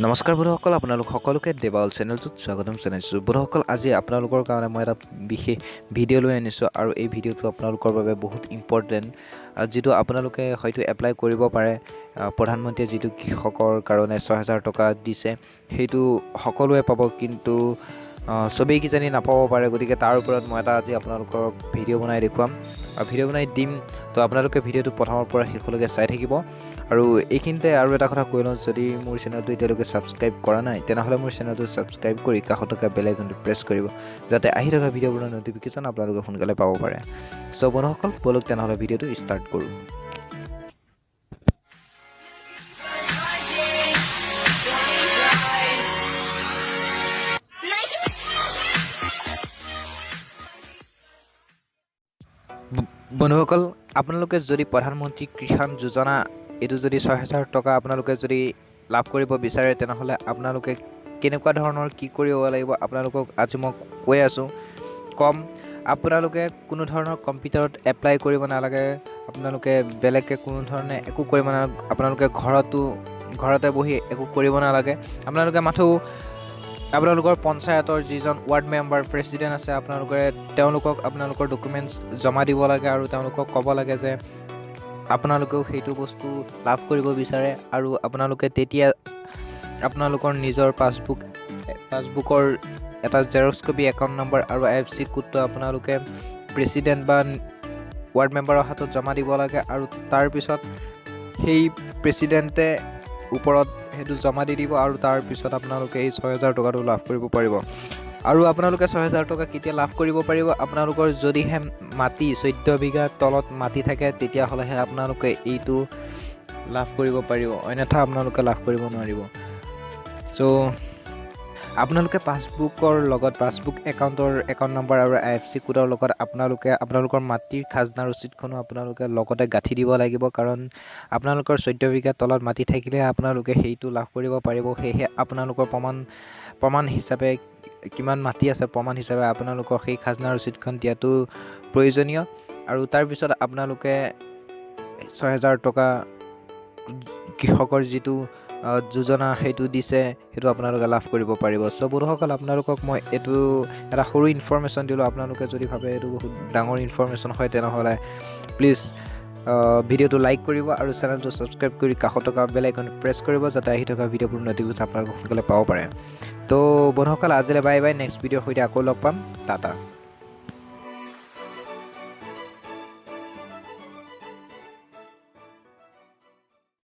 নমস্কাৰ বন্ধুসকল, আপোনালোক সকলোকে দেৱাল চেনেলটোত স্বাগতম জনাইছোঁ। বন্ধুসকল, আজি আপোনালোকৰ কাৰণে মই এটা বিশেষ ভিডিঅ' লৈ আনিছোঁ আৰু এই ভিডিঅ'টো আপোনালোকৰ বাবে বহুত ইম্পৰ্টেণ্ট, যিটো আপোনালোকে হয়তো এপ্লাই কৰিব পাৰে। প্ৰধানমন্ত্ৰীয়ে যিটো কৃষকৰ কাৰণে 6000 টকা দিছে, সেইটো সকলোৱে পাব, কিন্তু চবেই কিজানি নাপাব পাৰে। গতিকে তাৰ ওপৰত মই এটা আজি আপোনালোকক ভিডিঅ' বনাই দেখুৱাম আৰু ভিডিঅ' বনাই দিম। তো আপোনালোকে ভিডিঅ'টো প্ৰথমৰ পৰা শেষলৈকে চাই থাকিব। আৰু এইখিনিতে আৰু এটা কথা কৈ লওঁ, যদি মোৰ চেনেলটো এতিয়ালৈকে ছাবস্ক্ৰাইব কৰা নাই, তেনেহ'লে মোৰ চেনেলটো ছাবস্ক্ৰাইব কৰি কাষত থকা বেল আইকনটো প্ৰেছ কৰিব, যাতে আহি থকা ভিডিঅ'বোৰৰ ন'টিফিকেশ্যন আপোনালোকে সোনকালে পাব পাৰে। চ' বন্ধুসকল, ব'লক তেনেহ'লে ভিডিঅ'টো ষ্টাৰ্ট কৰোঁ। বন্ধুসকল, আপোনালোকে যদি প্ৰধানমন্ত্ৰী কিষাণ যোজনা এইটো যদি 6000 টকা আপোনালোকে যদি লাভ কৰিব বিচাৰে, তেনেহ'লে আপোনালোকে কেনেকুৱা ধৰণৰ কি কৰিব লাগিব আপোনালোকক আজি মই কৈ আছোঁ কম। আপোনালোকে কোনো ধৰণৰ কম্পিউটাৰত এপ্লাই কৰিব নালাগে, আপোনালোকে বেলেগকৈ কোনো ধৰণে একো কৰিব নালাগে, আপোনালোকে ঘৰতে বহি একো কৰিব নালাগে। আপোনালোকে মাথো আপোনালোকৰ পঞ্চায়তৰ যিজন ৱাৰ্ড মেম্বাৰ, প্ৰেচিডেণ্ট আছে, আপোনালোকে তেওঁলোকক আপোনালোকৰ ডকুমেণ্টছ জমা দিব লাগে আৰু তেওঁলোকক ক'ব লাগে যে আপোনালোকেও সেইটো বস্তু লাভ কৰিব বিচাৰে। আৰু আপোনালোকে তেতিয়া আপোনালোকৰ নিজৰ পাছবুকৰ এটা জেৰক্স কপি, একাউণ্ট নম্বৰ আৰু আই এফ চি কোডটো আপোনালোকে প্ৰেচিডেণ্ট বা ৱাৰ্ড মেম্বাৰৰ হাতত জমা দিব লাগে। আৰু তাৰপিছত সেই প্ৰেচিডেণ্টে ওপৰত সেইটো জমা দি দিব আৰু তাৰপিছত আপোনালোকে এই 6000 টকাটো লাভ কৰিব পাৰিব। আৰু আপোনালোকে 6000 টকা কেতিয়া লাভ কৰিব পাৰিব? আপোনালোকৰ যদিহে মাটি 14 বিঘা তলত মাটি থাকে, তেতিয়াহ'লেহে আপোনালোকে এইটো লাভ কৰিব পাৰিব, অন্যথা আপোনালোকে লাভ কৰিব নোৱাৰিব। চ' আপোনালোকে পাছবুকৰ লগত, পাছবুক একাউণ্টৰ একাউণ্ট নম্বৰ আৰু আই এফ চি কোডৰ লগত আপোনালোকে আপোনালোকৰ মাটিৰ খাজনা ৰচিদখনো আপোনালোকে লগতে গাঁঠি দিব লাগিব, কাৰণ আপোনালোকৰ 14 বিঘা তলত মাটি থাকিলে আপোনালোকে সেইটো লাভ কৰিব পাৰিব। সেয়েহে আপোনালোকৰ প্ৰমাণ হিচাপে কিমান মাটি আছে, প্ৰমাণ হিচাপে আপোনালোকৰ সেই খাজনা ৰচিদখন দিয়াটো প্ৰয়োজনীয়। আৰু তাৰপিছত আপোনালোকে 6000 টকা কৃষকৰ যিটো যোজনা সেইটো দিছে, সেইটো আপোনালোকে লাভ কৰিব পাৰিব। চ' বন্ধুসকল, আপোনালোকক মই এইটো এটা সৰু ইনফৰ্মেশ্যন দিলোঁ। আপোনালোকে যদি ভাবে এইটো বহুত ডাঙৰ ইনফৰ্মেশ্যন হয়, তেনেহ'লে প্লিজ ভিডিঅ'টো লাইক কৰিব আৰু চেনেলটো ছাবস্ক্ৰাইব কৰি কাষত থকা বেল আইকন প্ৰেছ কৰিব, যাতে আহি থকা ভিডিঅ'বোৰ ন'টিফিকেশ্যন আপোনালোকে সোনকালে পাব পাৰে। তো বন্ধুসকল, আজিলৈ বাই বাই, নেক্সট ভিডিঅ'ৰ সৈতে আকৌ লগ পাম। টাটা।